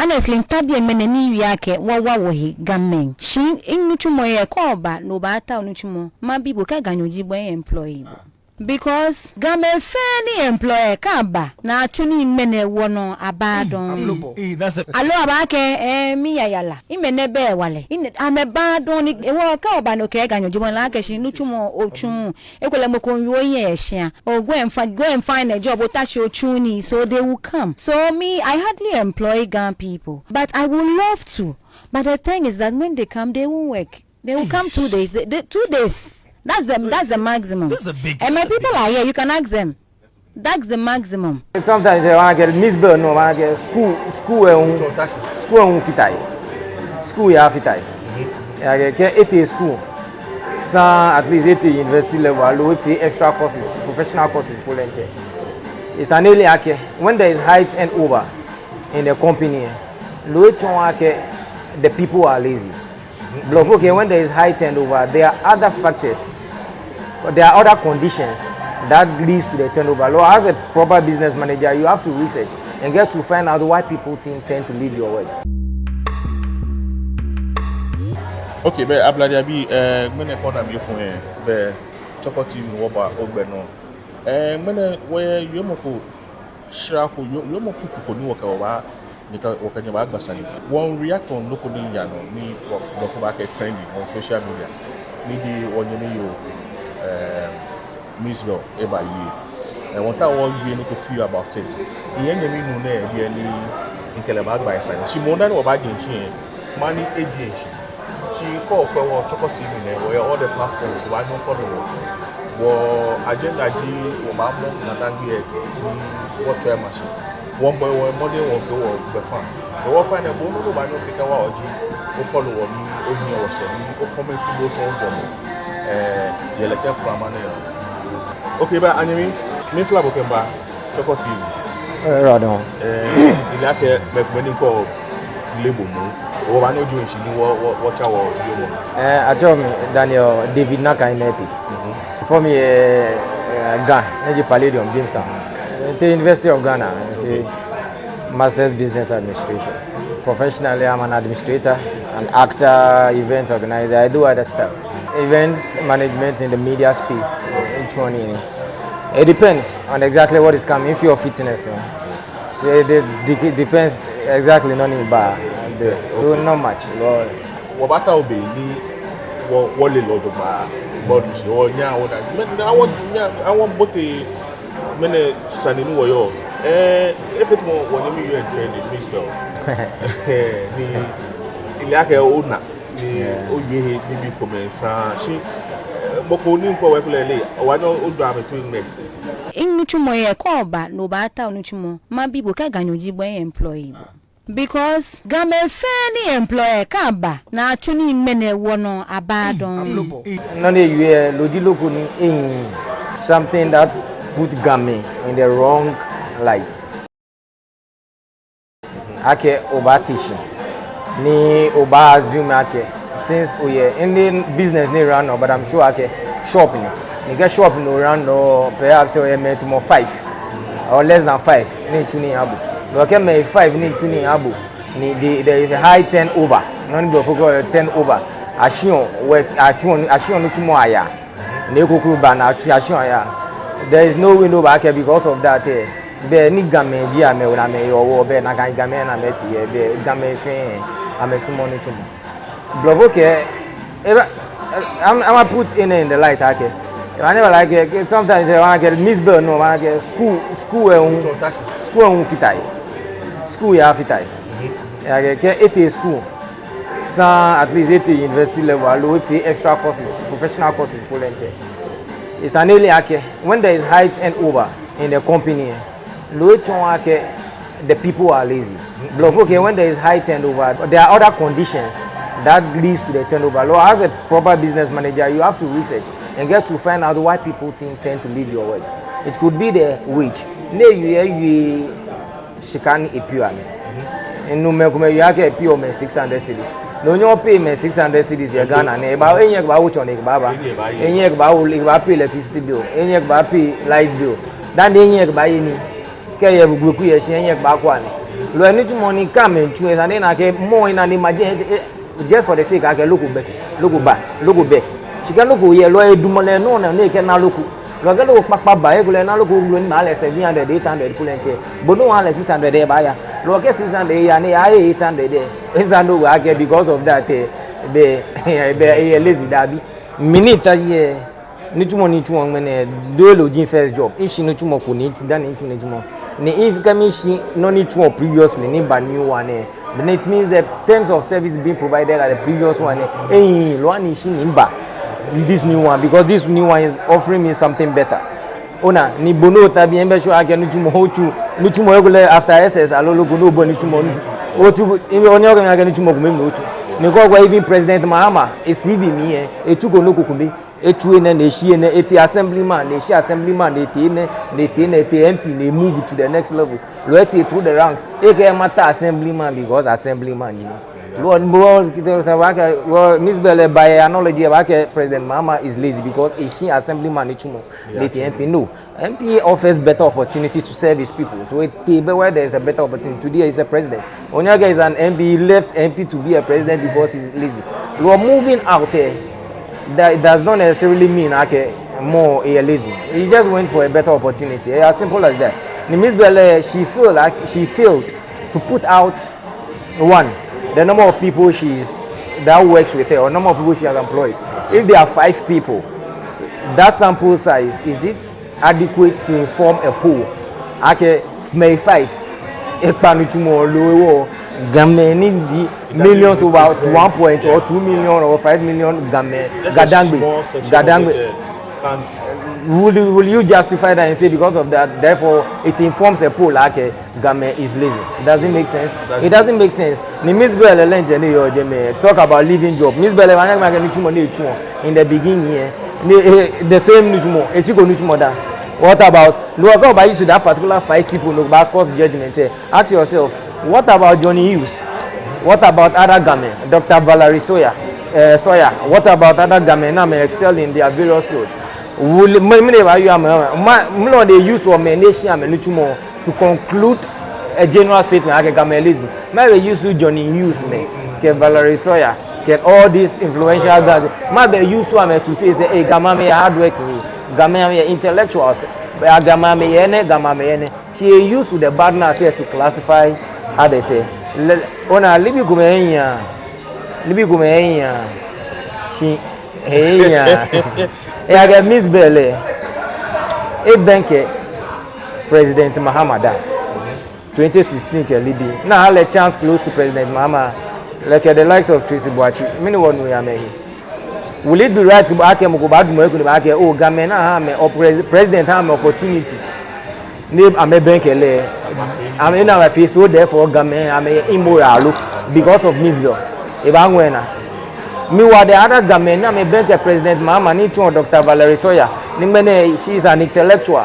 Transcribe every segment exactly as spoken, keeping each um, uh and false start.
Honestly, mitaoɔ biɛ ŋmɛnɛ ni miwie akɛ wɔwa wɔhe Gamɛi. Shi minitsumɔ yɛ kɛ oba ni obaatao nitsumɔ, mabi bo kɛ Ganyo ji bo, employ bo. Because Gamɛi fɛɛ ni employ kɛ aba ni atsu nii ŋmɛnɛ wɔnɔ abaaa dɔŋŋ. Aloo abaakɛɛ, eh, miya yara, mimɛnɛ bɛ hewalɛ. Amɛbaaa dɔŋŋ ni hewɔ kɛ oba ni okɛɛ Ganyo ji bo lɛ, akɛ shi nitsumɔ otsuuu. Ekolɛ mɔ ko miiwie ohiɛ yɛ shia. Oh, go and find, go and find a job, ota shi otsuuu nii, so they will come. So me, I hardly employ Ga people, but I would love to. But the thing is that when they come, they won't work. They will come two days. They, they, two days. That's the, that's the maximum. And my people are here. You can ask them. That's the maximum. Sometimes, eh, wɔkɛɛ Miss Bell, no, wɔkɛɛ school, school, eh, hu, school, eh, hu fata he. School ya fata he. Akɛ, kɛ etee school, sa at least etee university level, aloo efee extra courses, professional courses po lɛ ŋtsɛ. Esa ni ele akɛ, when there is high turnover in the company, eh, no etsɔɔ akɛ the people are lazy. Blɔfo kɛɛ, when there is high turnover, there are other factors. There are other conditions that leads to the turnover. Loo, as a proper business manager, you have to research and get to find out why people think, tend to leave your work. Okay, bɛ Ablade abii, eh, ŋmɛnɛ kɛ ona mi ekoŋŋ, eh, bɛ Chorkor T V wɔba ogbɛ nɔ. Eh, ŋmɛnɛ wɔyɛ wiemɔ ko shra ko, yo, yo mɔ kuku ko ni wɔkɛ, wɔba, ni kɛ, wɔkɛ nyɛ baagba sane. Wɔŋ react on nɔ ko ni yaa nɔ, ni wɔ, blɔfo baakɛɛ trending on social media. Ni ji wɔnyɛmi yoo, eh, Miss Bell, ebawie. Eh, wɔŋtao wɔwie nɔ ko fioo about it. Miyɛ nyɛmi nuu nɛɛ biɛ ni mikɛ lɛ baagba sane. Shi moŋ dani wɔbaaje shishi lɛ, mɛni eje shishi? Shi kɛ okwɛ wɔ Chorkor T V nɛɛ, wɔyɛ all the platforms, obaanyɛ o follow wɔ. Wɔ agenda ji wɔbaamɔ Ga Dangme lɛ kɛ ni wɔtsɔ lɛ ama shi. Wɔmiibɔ wɔ mɔdɛŋ wɔfee wɔgbɛfaŋ. Ni wɔfainɛ, bo nɔ ni obaanyɛ ofee kɛwa wɔ ji o follow wɔ ni ohiɛ wɔsɛɛ ni o comment ni otsɔɔ ojwɛŋmɔ, eh, yɛ lɛ kɛ plama nɛɛ. Okay, bɛ anyɛmi, miifla bo kɛmiiba Chorkor T V. Eh, right on. Eh, mile akɛ mɛi komɛi ni kɔ lebo mu. Obaanyɛ oji ohe shi ni wɔ, wɔ, wɔtsa wɔ yoomo. Eh, atsɛɔ mi Daniel David Nakai Murphy. Mhm. Before mi, eh, eh, Ga, ni ji Palladium, Jamestown. Eh, the University of Ghana, you see, okay. Master's Business Administration. Professionally, I'm an administrator, an actor, event organizer. I do other stuff. Events management in the media space. Each one in it. It depends on exactly what is coming. If you're fitness, you know. So it de-, de-, depends exactly on the bar. So not much. Well, wɔbaatao be ni wɔ, wɔle lɛ jogbaŋŋ. But wɔnyɛ wɔna. Mɛni, awo, nyɛ, awo bote, mɛni sane ni wɔyɔɔ. Eh, efee tamɔ wɔnyɛmi yoo lɛ trending, Miss Bell. Ni, mile akɛ ona, ni, yeah, owie he nibii komɛi sane. Shi, eh, mɔ ko ni kɔ wɛ kulɛ lɛ, obaanyɛ ojwɛŋ amɛ toi ŋmɛnɛ. Minitsumɔ yɛ kɛ oba ni obaatao nitsumɔ, mabi bo kɛ Ganyo ji bo, employ bo. Because Gamɛi fɛɛ ni employ kɛ aba ni atsu nii ŋmɛnɛ wɔnɔ abaaa dɔŋŋ. Nɔ ni ewie lɛ, no ji nɔ ko ni ehiii, something that put Gamɛi in the wrong light. Akɛ obaate shi ni obaa assume akɛ since oyɛ any business ni run nɔ, but I'm sure akɛ shop ni. Ni kɛ shop ni o run nɔ, perhaps oyɛ mɛi tamɔ five or less than five ni miitsu nii miha bo. Ni kɛ mɛi five ni miitsu nii miha bo, ni the, there is a high turnover. Nɔ ni blɔfo kɛɔ turnover. Ashiɔ work, ashiɔ, ashiɔ nitsumɔ ayaa. Ni eko kroko ba ni atsu, ashiɔ ayaa. There is no way ni obaakɛɛ because of that, eh, bɛ ni Gamɛi ji amɛ, ona amɛ yɔɔ wɔ, bɛ nakai Gamɛi ni amɛtee lɛ, bɛ Gamɛi fɛɛ amɛsumɔɔɔ nitsumɔ. Blɔfo kɛɛ, eba, ama, ama put it in the light akɛ, eba, never like, eh, sometimes, eh, wɔkɛɛ Miss Bell, no, wɔkɛɛ school, school, eh, hu, school, eh, hu fata he. School ya fata he. Akɛ, kɛ etee school, sa at least etee university level, aloo efee extra courses, professional courses po lɛ ŋtsɛ. Esa ni ele akɛ, when there is high turnover in the company, eh, no etsɔɔ akɛ the people are lazy. Blɔfo kɛɛ, when there is high turnover, there are other conditions that leads to the turnover. Loo, as a proper business manager, you have to research and get to find out why people think, tend to leave your work. It could be the wage. Ni ewie, ewie shika ni epeɔ amɛ. Minu mɛi komɛi wie akɛ epeɔ amɛ six hundred cedis. Ni onyɛɛɛ o pay amɛ six hundred cedis yɛ Ghana nɛɛ, eba, enyɛɛɛ ekɛba wo tsɔne kɛbaba. Enyɛɛɛ ekɛba wo, ekɛba pay electricity bill. Enyɛɛɛ ekɛba pay light bill. Dani enyɛɛɛ ekɛbaye nii. Kɛ eyɛ gbekuu yɛ shi, enyɛ kpaako ni. Loo nitsumɔ ni kɛ amɛtsu, esa ni ana akɛ mɔ ena ni ma je, eh, just for the sake akɛ loko bɛ, loko ba, loko bɛ. Shi kɛ loko yɛ, loo edamɔ lɛ nɔ ni ekɛna loko. Loo kɛ loko kpakpa ba, ekolɛ ena loko wulu ni maa lɛ seven hundred, eight hundred kulɛ ntsɛ. Bo nɔ oha lɛ six hundred lɛ baaya. Loo kɛ six hundred ya ni eya eight hundred lɛ, esa ni owie akɛ because of that, eh, be, be, eh, lazy dabi. Mi ni ta yɛ, nitsumɔ ni mitsuɔ ŋmɛnɛ, do loo ji first job. Mishi nitsumɔ ko ni mitsu dani mitsu nitsumɔ. Ni if kɛ mishi nɔ ni mitsuɔ previously ni miba new one lɛ, then it means the terms of service being provided at the previous one lɛ, eh, loo ni mishi ni miba this new one, because this new one is offering me something better. Ona, ni bo nɔ otabi, ebɛ sure akɛ nitsumɔ otsu, nitsumɔ ekolɛ after S S aloo loko nɔ obɔ nitsumɔ, otsu, onyɛ okɛɛ mi akɛ nitsumɔ kome ni otsu. Ni kɛ okwɛ even President Mahama, e C V mli lɛ, etsuko nɔ ko kome. Etsu enɛ, ni eshi enɛ, etee assemblyman, ni eshi assemblyman, ni etee enɛ, ni etee enɛ, etee M P, ni e move to the next level. Loo etee through the ranks. Ekɛɛ ema ta assemblyman because assemblyman, you know. Loo, loo, loo, Miss Bell lɛ, by analogy, ebaakɛɛ President Mahama is lazy because eshi assemblyman nitsumɔ, ni etee M P. No. M P offers better opportunity to serve his people. So etee bɛ where there is a better opportunity. Today he's a president. Onyɛ okɛɛ he's an M P, he left M P to be a president because he's lazy. Loo moving out lɛ, that does not necessarily mean akɛ mɔ lɛ eyɛ lazy. He just went for a better opportunity. Eh, as simple as that. Ni Miss Bell lɛ, she feel like she failed to put out, one, the number of people she's, that works with her, or number of people she has employed. If there are five people, that sample size, is it adequate to inform a poll? Akɛ mɛi five, ekpa nitsumɔ loo ewɔ, Gamɛi ni ji millions, about one point or two million or five million Gamɛi, Gadangme, Gadangme. Will you, will you justify that and say because of that, therefore it informs a poll like, eh, Gamɛi is lazy? It doesn't make sense. It doesn't make sense. Ni Miss Bell lɛ, lɛ nje ni yɔɔ jɛmɛ, talk about leaving job. Miss Bell lɛ, manyɛ makɛɛ nitsumɔ ni etsuɔ in the beginning lɛ, ni, eh, the same nitsumɔ, etsiko nitsumɔ daa. What about, no, kɛ oba use that particular five people, no, ba cause judgment lɛ. Ask yourself, what about Johnny Hughes? What about other Gamɛi? Doctor Valerie Sawyer, eh, Sawyer. What about other Gamɛi ni amɛ excel in their various field? Will, mɛni, mɛni baayɔɔ amɛ, mɛni, mɛni they use for amɛ, ni eshi amɛ nitsumɔ to conclude a general statement akɛ Gamɛi lazy? Mɛni they use Johnny Hughes mɛi, kɛ Valerie Sawyer, kɛ all these influential guys? Mɛni they use amɛ to say, say, eh, Gamɛi amɛyɛ hard work ni, Gamɛi amɛyɛ intellectuals, eh, Gamɛi amɛyɛ enɛ, Gamɛi amɛyɛ enɛ. She use the bad name to classify others. Ona, nibii komɛi ehiii, nibii komɛi ehiii, shi ehiii. Ejaakɛ Miss Bell lɛ, ebɛŋkɛ President Mahama daa. Twenty sixteen kɛ nibii. Ni aha lɛ chance close to President Mahama, like the likes of Tracy Boakye. Mɛni wɔnu yɛ amɛhe? Will it be right akɛ mɔ ko baadamɔ he ko ni ebaakɛɛ, oh, Gamɛi ni aha amɛ, or pres-, president aha amɛ opportunity ni amɛbɛŋkɛ lɛ, amɛ ni amɛfee, so therefore Gamɛi amɛyɛ immoral lo because of Miss Bell? Ebaaŋɔɔ enaa. Meanwhile, the other Gamɛi ni amɛbɛŋkɛ President Mahama ni tsuɔ Doctor Valerie Sawyer, ni ŋmɛnɛ she is an intellectual,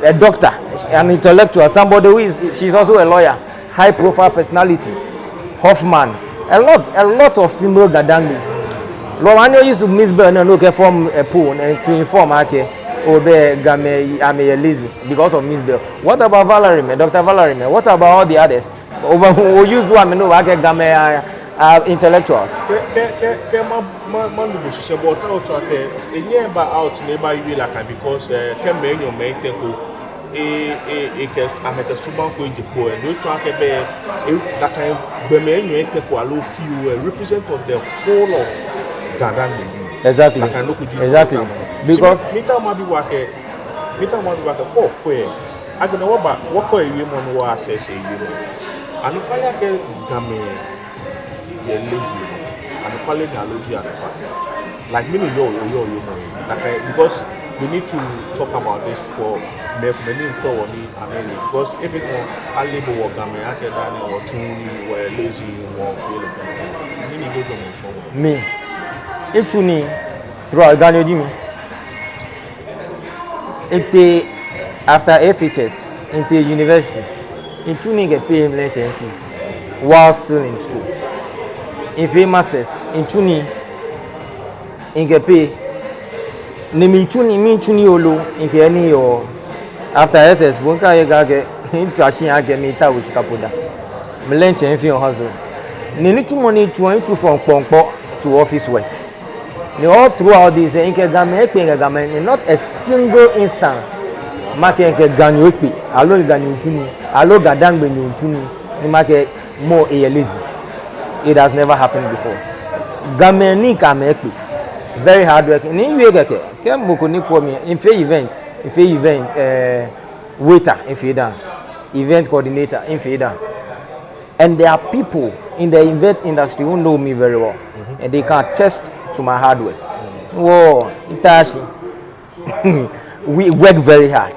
a doctor, an intellectual, somebody who is, she is also a lawyer, high profile personality, Hoffman, a lot, a lot of female Gadangmes. Loo manyɛ o-use Miss Bell nɛɛ ni okɛ form a poll and to inform akɛ, oh, bɛ Gamɛi amɛyɛ lazy because of Miss Bell. What about Valerie mɛi, Doctor Valerie mɛi? What about all the others? O-use amɛ ni obaakɛɛ Gamɛi are, are intellectuals. Kɛ, kɛ, kɛ, kɛ ma, ma, manu bo shishi, but otsɔɔ akɛ enyɛ eba out ni ebawie nakai because, eh, kɛ mɛi enyɔ mɛi etɛ ko, e, e, ekɛ, amɛkɛ subaŋ ko eje kpo lɛ, no tsɔɔ akɛ bɛ, e, nakai gbɔmɛi enyɔ etɛ ko aloo fioo lɛ represent of the whole of Ga, Ga nɛɛ. Exactly. Nakai nɔ ko ji. Exactly. Because miitao mabi bo akɛ, miitao mabi bo akɛ, kɛ okwɛ, agbɛnɛ wɔba, wɔkɔ ewiemɔ ni wɔ-assess ewiemɔ. Anɔkwale akɛ Gamɛi yɛ lazy? Anɔkwale ni aloo jeee anɔkwa? Like, mɛni yɔɔ, yɔɔ, yɔɔ, yɔɔ mɔ yɛ? Like, eh, because we need to talk about this for mɛi, mɛi ni miikwɛ wɔ ni amɛle. Because if it were a label wɔ Gamɛi akɛ dani wɔtsuuu nii, wɔyɛ lazy, wɔfeɔ lɛ. Mɛni yɔɔ, yɔɔ mɔ tsɔ wɔ? Mi, mitsu nii throughout, Ganyo ji mi. Mitee after S H S, mitee university. Mitsu nii kɛ pay mi lecture fees while still in school. Mifee masters, mitsu nii, mikɛ pay. Ni mitsu nii, mitsu nii lolo, mikɛ nii yɔɔ. After S S po, mikɛɛ akɛ, mitswa shi akɛ miitao shika po da. Mile ntsɛ mifee hustle. Ni nitsumɔ ni mitsuɔ, mitsu from kpɔŋkpɔ to office work. Ni all throughout this, eh, mikɛ Gamɛi ekpe, mikɛ Gamɛi, ni not a single instance makɛɛ mikɛ Ganyo ekpe, aloo Ganyo tsu nii, aloo GaDangme nyo tsu nii, ni makɛɛ mɔ lɛ eyɛ lazy. It has never happened before. Gamɛi ni mikɛ amɛ ekpe, very hard working. Ni miwie kɛkɛ, kɛ mɔ ko ni kwɛɔ mi, mifee event, mifee event, eh, waiter, mifee da. Event coordinator, mifee da. And there are people in the event industry who know me very well, and they can attest to my hard work. Wɔ, mitashi. We work very hard.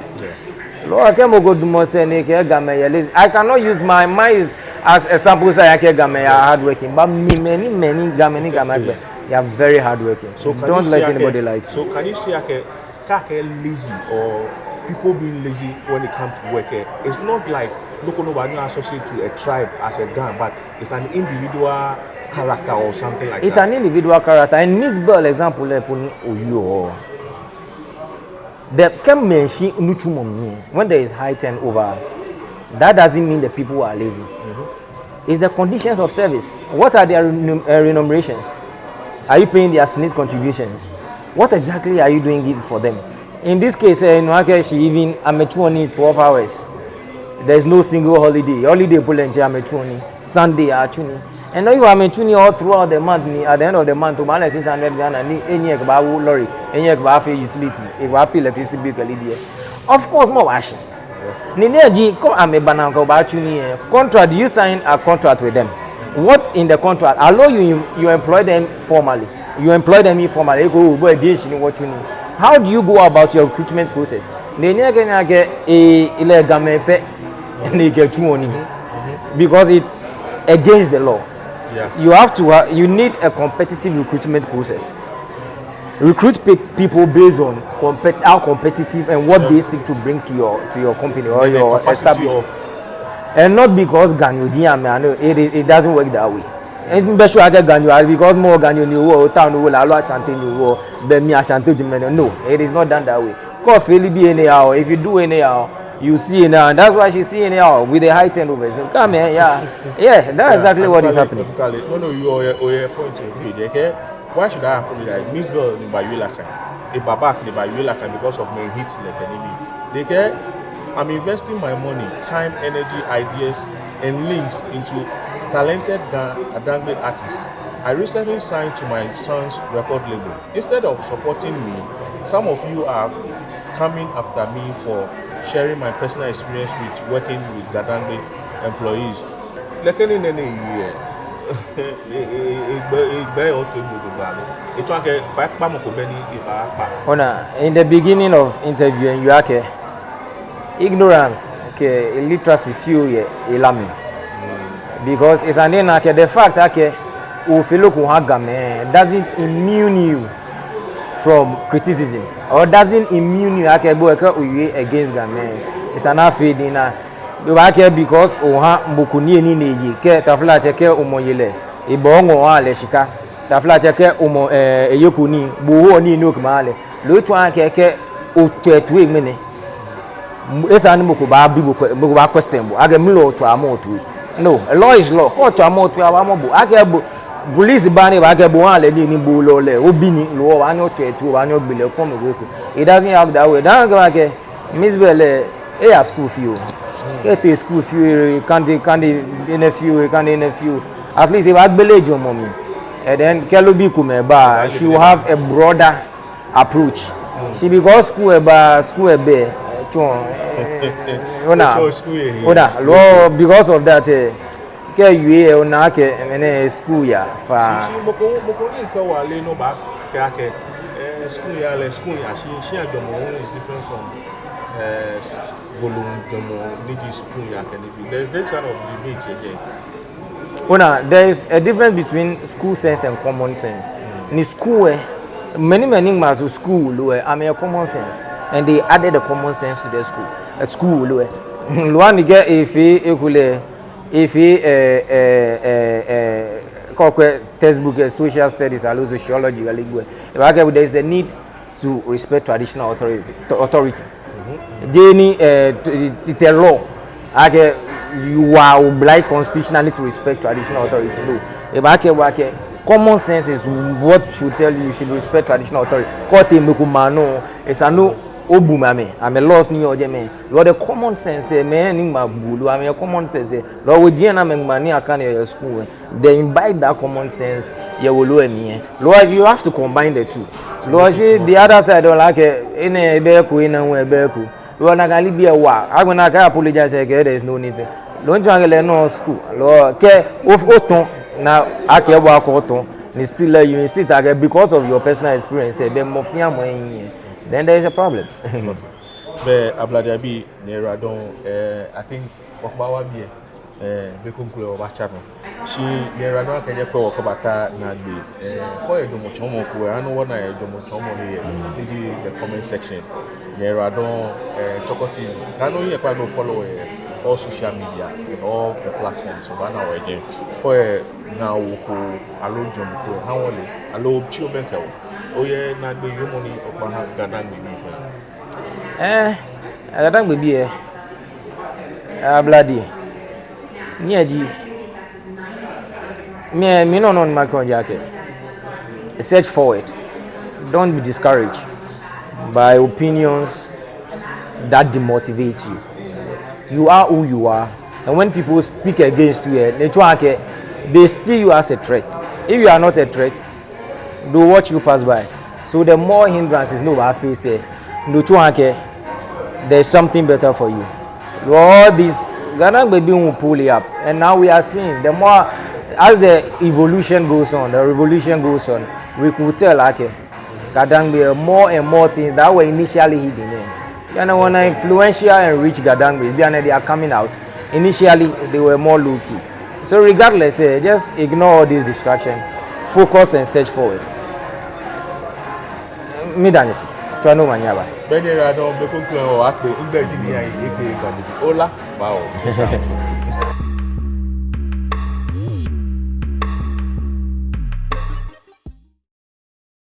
Loo, kɛ mɔ ko damɔ sɛɛ ni ekɛɛ Gamɛi yɛ lazy. I cannot use my mines as a sample size akɛ Gamɛi are hardworking. But mɛi ni, mɛi ni, Gamɛi ni, Gamɛi akpɛ, they are very hardworking. So can you say akɛ, don't let anybody lie to you. So can you say akɛ, kɛ akɛɛ lazy or people being lazy when it comes to work, eh, it's not like nɔ ko ni obaanyɛ o-associate to a tribe as a Ga, but it's an individual character or something like that. It's an individual character. And Miss Bell example lɛ po ni oyɔɔ. The kɛ mɛi shi nitsumɔ mli, when there is high turnover, that doesn't mean the people are lazy. It's the conditions of service. What are their renum-, uh, remunerations? Are you paying their S N I S contributions? What exactly are you doing it for them? In this case, eh, no, akɛ she even, amɛtsuɔ nii twelve hours. There's no single holiday. Holiday po lɛ ntsɛ amɛtsuɔ nii. Sunday atsu nii. And if amɛtsu nii all throughout the month ni, at the end of the month, obaha lɛ six hundred Ghana ni, enyɛ ekɛbawo lorry, enyɛ ekɛbafee utility, ekɛba-pay electricity bill kɛ nibii. Of course, mɔ baashi. Ni nɛɛ ji, kɛ amɛba ni akɛ obaatsu nii, eh, contract, do you sign a contract with them? What's in the contract? Aloo you, you employ them formally? You employ them informally? Eko, oh, boy, jeee shi ni wɔtsu nii. How do you go about your recruitment process? Ni nɛɛ kɛ, nɛɛ kɛ, eh, ilɛ Gamɛi pɛ ni kɛtsuɔ nii. Because it's against the law. Yeah. You have to ha-, you need a competitive recruitment process. Recruit pe-, people based on compet-, how competitive and what they seek to bring to your, to your company or your establishment. And not because Ganyo ji amɛ, I know, it is, it doesn't work that way. And be sure akɛ Ganyo, because mɔ Ganyo ni owɔ, town owɔ, lɛ aloo Ashanti ni owɔ, be mi Ashanti ji mɛni. No, it is not done that way. Kɛ ofee nibii anyhow, if you do anyhow, you see anyhow. And that's why she see anyhow with the high turnovers. Come here, yeah. Yeah, that's exactly what is happening. Mɛni oyɔɔ, oyɛ, oyɛ point. Why should I apologize? Miss Bell ni bawie nakai. Eba back ni bawie nakai because of mɛi hit lɛ kɛ nibii. Ekɛɛ, I'm investing my money, time, energy, ideas, and links into talented Ga-, Adangbe artists. I recently signed to my son's record label. Instead of supporting me, some of you are coming after me for sharing my personal experience with working with GaDangme employees. Nɛkɛ nii nɛɛ ni ewie lɛ, e, e, e, egbɛ, egbɛ yɛ otoi mli jogbaŋŋ. Etsɔɔ akɛ faikpamɔ ko bɛ ni ebaakpa. Ona, in the beginning of interview lɛ, miyɔɔ akɛ ignorance kɛ illiteracy fioo yɛ hela mli. Because esa ni ona akɛ the fact akɛ ofee nɔ ko oha Gamɛi doesn't immune you from criticism or doesn't immune you akɛ bo lɛ kɛ owie against Gamɛi. Esa ni afee diŋŋ ni obaakɛɛ because oha mɔ ko nii ni eye, kɛ taflatsɛ kɛ omɔ yɛ lɛ, ebɔ ŋɔɔ oha lɛ shika. Taflatsɛ kɛ omɔ, eh, eye ko nii, bo oha nii ni okɛmaha lɛ. Loo etsɔɔ akɛ kɛ otswa etoi ŋmɛnɛ, esa ni mɔ ko baabi bo que-, mɔ ko baa-question bo akɛ mɛni hewɔ otswa mɔ toi. No, law is law. Kɛ otswa mɔ toi, abaamɔ bo. Akɛ bo, police ba ni ebaakɛɛ bo oha lɛ nii ni bo lɛ ole, obi nii, loo obaanyɛ otswa etoi, obaanyɛ ogbe lɛ, kome ko eko. It doesn't work that way. Daa ŋkɛɛ akɛ Miss Bell lɛ, eya school fioo. Kɛ etee school fioo, ekane, ekane enɛ fioo, ekane enɛ fioo. At least ebaagbele ejwɛŋmɔ mli. And then kɛ lobi komɛi ba, she will have a broader approach. Shi because school lɛ ba, school lɛ bɛ, eh, tsɔ, eh, ona, ona, loo, because of that, eh, kɛ ewie lɛ, ona akɛ, eh, mɛnɛ school yaa faa. Shi, shi, mɔ ko, mɔ ko ni kɛ wale nɔ baakɛɛ akɛ, eh, school yaa lɛ, school yaa, shi, shi ajwɛŋmɔ is different from, eh, golo jwɛŋmɔ ni ji school yaa kɛ nibii. There is that kind of debate again. Ona, there is a difference between school sense and common sense. Ni school lɛ, mɛi ni, mɛi ni ŋma school lɛ, amɛyɛ common sense, and they added the common sense to the school. Eh, school lɛ, loo ani kɛ efee ekolɛ, efee, eh, eh, eh, eh, kɛ okwɛ textbook, eh, social studies aloo sociology, aloo gbɛ, ebaakɛɛ there is a need to respect traditional authority, authority. Jeee ni, eh, t-, it's a law. Akɛ you are obliged constitutionally to respect traditional authority. No. Ebaakɛɛ bo akɛ common sense is what should tell you you should respect traditional authority. Kɛ otee mɛi komɛi anɔ, esa ni obu amɛ, amɛ laws ni yɔɔ jɛmɛ. Loo the common sense, eh, mɛi ni ŋmaa buu loo amɛ common sense, eh, loo woji ni amɛŋmaa ni akane yɛ school, eh, they imbibe that common sense yɛ wolo lɛ mli, eh. Loo you have to combine the two. Loo shi the other side, loo akɛ, enɛ ebɛ eko, enɛ hu ebɛ eko. Loo nakai nibii lɛ wa, agbɛnɛ akɛ apologize akɛ there is no need. Loo ntsɔ akɛ lɛ nɔ school. Loo kɛ o, otɔ̃, ni akɛɛ bo akɛ otɔ̃, ni still lɛ you insist akɛ because of your personal experience, eh, be mɔ fɛɛ mɔ ehiii, eh, then there is a problem. Bɛ Ablade abii, nyɛyiwaladɔŋŋ, eh, I think wɔkpa wa biɛ, eh, be kroko lɛ wɔbaatsa nɔ. Shi nyɛyiwaladɔŋŋ akɛ nyɛkpɛ wɔ kɛbata naagbee, eh, kɛ oyɛ jwɛŋmɔ tsɔɔmɔ ko, eh, ani wɔna yɛ jwɛŋmɔ tsɔɔmɔ lɛ yɛ, ni ji the comment section. Nyɛyiwaladɔŋŋ, eh, Chorkor T V. Kɛ ani nyɛkpa ni follow yɛ all social media, in all the platforms, obaana wɔ yɛ jɛi. Kɛ oyɛ ŋaawoo ko, aloo jwɛŋmɔ ko, ha wɔle, aloo tsi obɛŋkɛ wɔ. Oyɛ naagbee wiemɔ ni okɛbaaha Ga-Dangme bii fɛɛ? Eh, Ga-Dangme bii, eh, Ablade, ni eji, mi, mi nɔ nɔ ni makɛɛ ji akɛ, search forward. Don't be discouraged by opinions that demotivate you. You are who you are, and when people speak against you, eh, no tsɔɔ akɛ they see you as a threat. If you are not a threat, they watch you pass by. So the more hindrances ni obaa face, eh, no tsɔɔ akɛ there is something better for you. All this, Ga-Dangme bii hu pull it up, and now we are seeing the more, as the evolution goes on, the revolution goes on, we could tell akɛ Ga-Dangme, eh, more and more things that were initially hidden, eh, you know, wɔna influential and rich Ga-Dangme, bianɛ they are coming out. Initially, they were more low key. So regardless, eh, just ignore all this distraction. Focus and search forward. Mida nyɛ shi. Tswa ni omanye aba. Bɛ nyɛyiwaladɔŋŋ, be kroko lɛ wɔbaakpe, migbɛi ji Nii Ayi, aka Ga Lady. Ola, bye. Peace out.